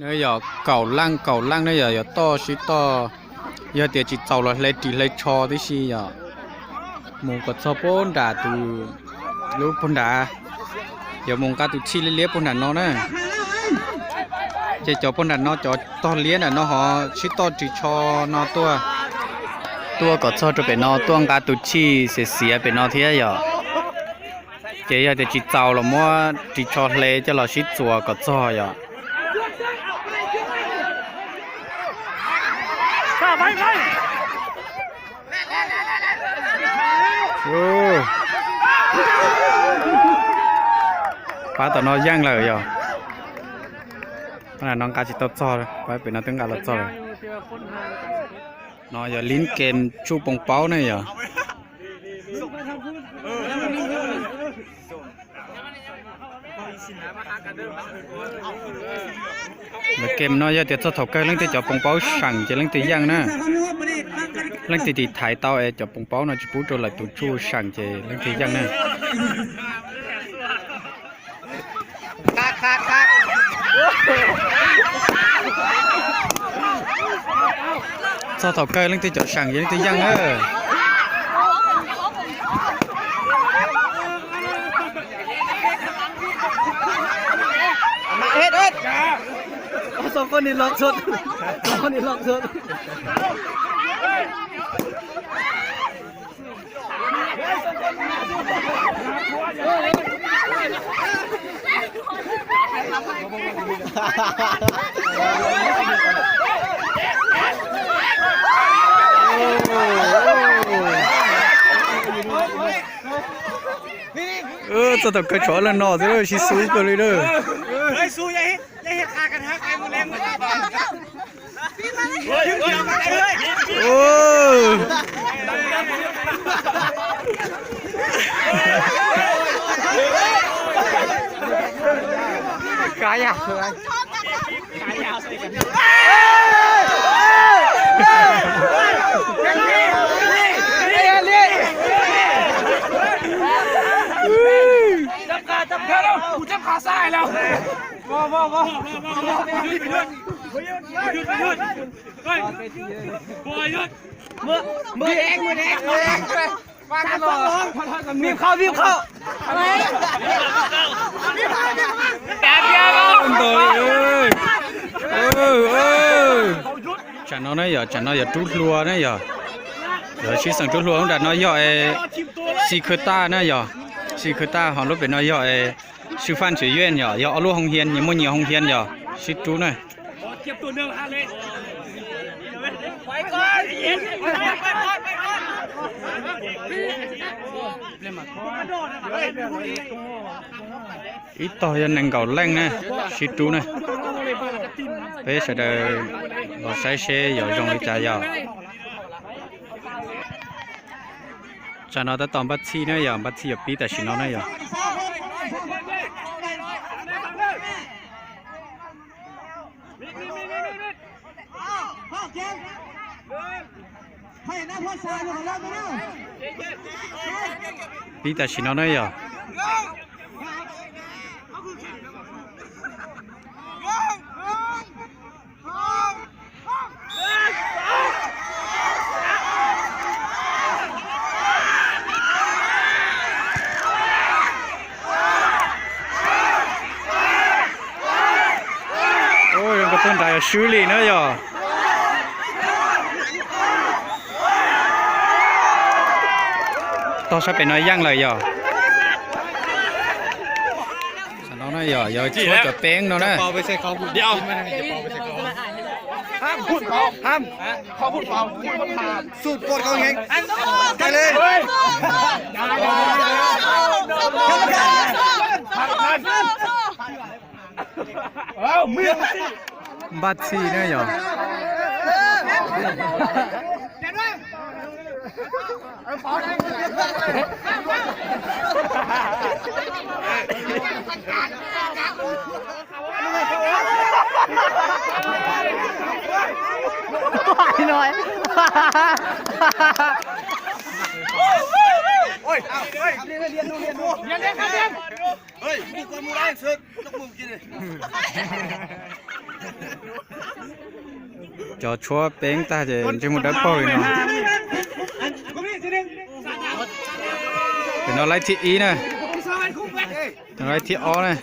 Yog kaum leej kaum leej ne yom, yuav toj sib toj, yog tias tsis txaus los hle ris hle tsho tib si yom. Mus kom txog puag nram tus lub puag nrad, yuav mus nqa tus txhij liab liab puag nram no na. Ces cov puag nram no, cov tog liab nram no ho sib toj ris tsho no tuaj, tuaj kom txog rau pem no tuaj nqa tus txhij xiav xiav pem no thiab yom. Ces yog tias tsis txaus los muab ris tsho hle coj los sib txuas kom txog yom. Pab tom no yeej lawm yog. Pab no nqa tsis tau txog, pab pem no twb nqa los txog lawm. No yog lib kem tsuj poos paub ne yog. Lawv kem no yog tias txog thaum kawg leej twg cov poos paub seem ces leej twg yeej na. Leej twg tiv thaiv tau es cov poos paub no tsis pub rau lawv tus tsuj seem ces leej twg yeej na. Txog thaum kawg leej twg cov seem ces leej twg yeej na. Txog thaum kawg tshuav leej no xwb, sib xub kawg li na. Tsam no na yog, tsam no yog rub hlua na yog. Yog sib xeem rub hlua lub nram no yog es Xi Khw Taj na yog. Xi Khw Taj ho lub pem no yog es Sư Phạm学院yog, yog ob lub hoo hian, nyias muaj nyias hoo hian yog sib rub na. Ib tog yog nees nkaum leej na, sib rub na. Peb sawv daws los saib seb yuav zoo li cas yog. Tsam no tab tom npaj txhij na yog, npaj txhij yuav pib tam sim no na yog. Pib tam sim no na yog. Ua, nkawd tuaj nrad yog swb li na yog. Tog sab pem no yeej lawm yog. Tam no na yog, yog tshuab cov peeb no na. Npaj txhij na yog. Cov tshuab peeb tag ces ntsej muag dawb paug li no. Tus no laib thib ib na. Tus no laib thib ob na.